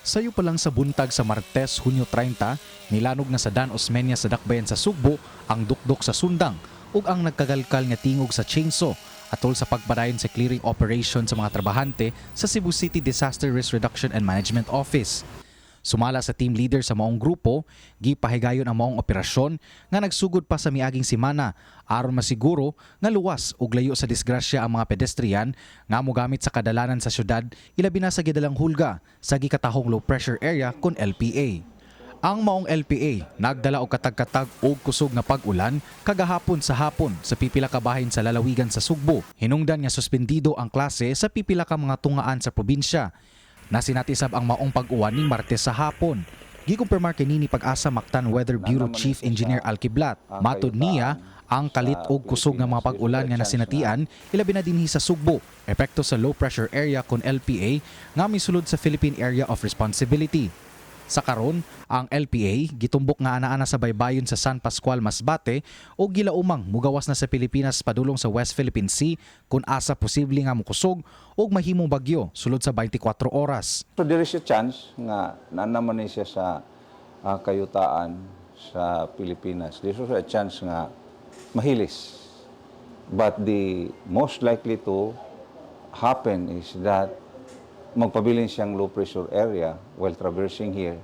Sayo pa lang sa buntag sa Martes, Hunyo 30, nilanog na sa Dan Osmeña sa Dakbayan sa Sugbo ang dukdok sa sundang ug ang nagkagalkal nga tingog sa chainsaw atol sa pagpadayon sa clearing operation sa mga trabahante sa Cebu City Disaster Risk Reduction and Management Office. Sumala sa team leader sa maong grupo, gipahigayon ang maong operasyon nga nagsugod pa sa miaging semana aron masiguro nga luwas ug layo sa disgrasya ang mga pedestrian nga mogamit sa kadalanan sa syudad, ilabi na sa gidalang hulga sa gikatahong low pressure area kon LPA. Ang maong LPA nagdala og katag-katag og kusog nga pag-ulan kagahapon sa hapon sa pipila ka bahin sa lalawigan sa Sugbo. Hinungdan nga suspendido ang klase sa pipila ka mga tungaan sa probinsya. Nasinati sab ang maong pag-uwan ning Martes sa hapon. Gikumpirmar kini ni Pag-asa Mactan Weather Bureau Chief Engineer Al Kiblat. Matud niya, ang kalit og kusog nga mga pag-ulan nga nasinatian ilabi na dinhi sa Sugbo, epekto sa low pressure area kon LPA nga misulod sa Philippine Area of Responsibility. Sa karon, ang LPA gitumbok nga ana-ana sa baybayon sa San Pascual, Masbate o gilaumang mugawas na sa Pilipinas padulong sa West Philippine Sea kung asa posible nga mokusog og mahimong bagyo sulod sa 24 oras. So there is a chance nga naa naman ni siya sa kayutaan sa Pilipinas. There is also a chance nga mahilis. But the most likely to happen is that magpabilin siyang low pressure area while traversing here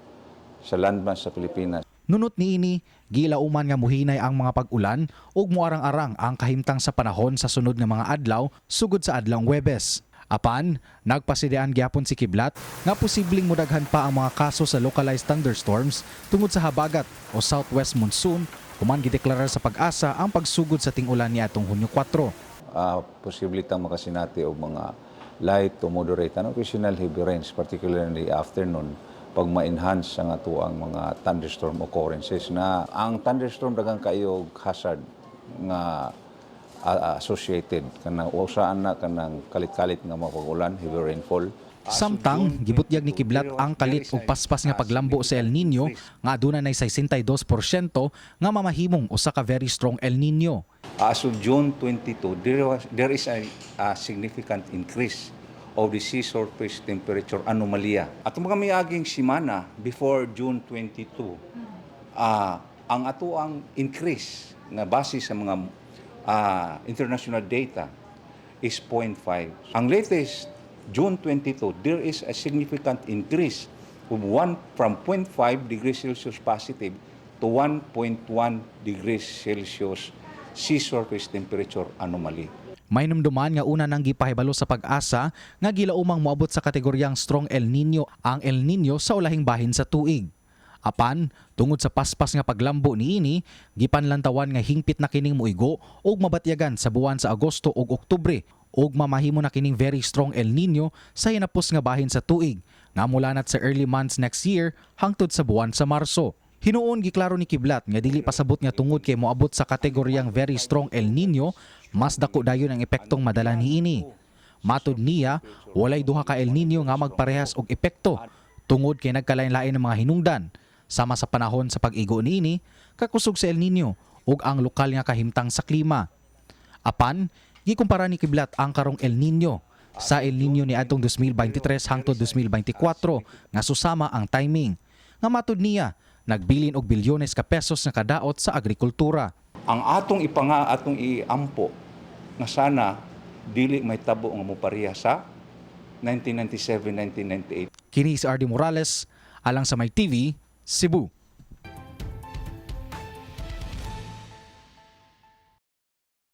sa landmass sa Pilipinas. Nunot niini, gilauman nga muhinay ang mga pag-ulan ug muarang-arang ang kahimtang sa panahon sa sunod nga mga adlaw sugod sa adlawng Webes. Apan, nagpasidian gyapon si Kiblat nga posibleng mudaghan pa ang mga kaso sa localized thunderstorms tungod sa habagat o southwest monsoon human gideklarar sa Pag-asa ang pagsugod sa ting-ulan niadtong Hunyo 4. Posible tang makasinati og mga light to moderate ano occasional heavy rains, particularly in the afternoon, pag ma-enhance ang atoang mga thunderstorm occurrences na ang thunderstorm daghang kaayo og hazard nga associated, kanang usaan na kanang kalit-kalit nga mga pag-ulan, heavy rainfall. Samtang gibutyag ni Kiblat ang kalit ug paspas nga paglambo sa El Nino nga aduna nay 62% nga mamahimong usa ka very strong El Nino. As of June 22, there is a significant increase of the sea surface temperature anomalia. At mga miaging simana before June 22, ang atoang increase nga base sa mga international data is 0.5. Ang latest, June 22, there is a significant increase of 1 from 0.5 degrees Celsius positive to 1.1 degrees Celsius sea surface temperature anomaly. Mahinumduman nga una nang gipahibalo sa Pag-asa nga gilaumang moabot sa kategoryang strong El Nino ang El Nino sa ulahing bahin sa tuig. Apan, tungod sa paspas nga paglambo niini, gipanlantawan nga hingpit na kining muigo ug mabatyagan sa buwan sa Agosto ug Oktubre ug mamahimo na kining very strong El Nino sa hinapos nga bahin sa tuig nga mulanat sa early months next year hangtod sa buwan sa Marso. Hinuon giklaro ni Kiblat nga dili pasabot nga tungod kay moabot sa kategoryang very strong El Nino, mas dako dayon ang epektong madala niini. Matud niya, walay duha ka El Nino nga magparehas og epekto tungod kay nagkalain-lain ang mga hinungdan sama sa panahon sa pag-igo niini, kakusog sa El Nino ug ang lokal nga kahimtang sa klima. Apan, gikumpara ni Kiblat ang karong El Nino sa El Nino niadtong 2023 hangtod 2024 nga susama ang timing. Nga matud niya, nagbilin og bilyones ka pesos nga kadaot sa agrikultura. Ang atong ipanga atong iampo nga sana dili mahitabo nga mopareha sa 1997-1998. Kini si RD Morales, alang sa My TV, Cebu.